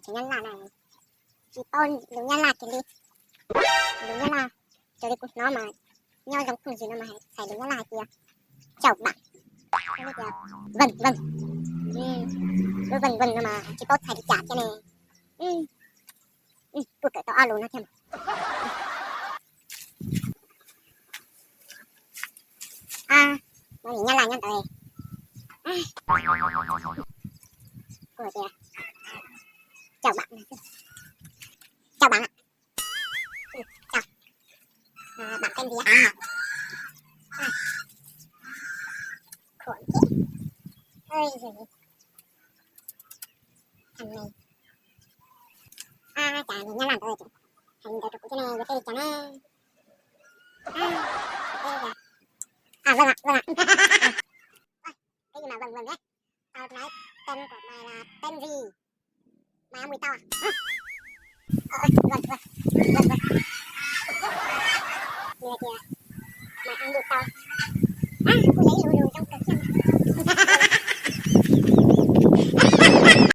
Nyab Laj na, tsis paub lus Nyab Laj kiag li. Lus Nyab Laj, raws li kuv hnov mas nyob zoo phooj ywg no mas txhais lus Nyab Laj hais tias chào bạn. Vâng, vâng. Lub vâng vâng no mas tsis paub txhais li cas thiab ne. Tuaj kawm tau ob lus no thiab. Nyab Laj nyob ntawd. Kuv tias chào bạn, chào bạn ạ. Chào. Bạn tên gì ạ? Khổ thế. Ơi giời. Thằng này. Chà, nhìn Nyab Laj ntawd, thằng ntawd rau kuv thiab ne, yog tej li cas na? À, vâng ạ, vâng ạ. Cái gì mà vâng vâng đấy? Tao nói tên của mày là tên gì? Mày ăn mùi tao à? Hả? Ờ, vâng, vâng.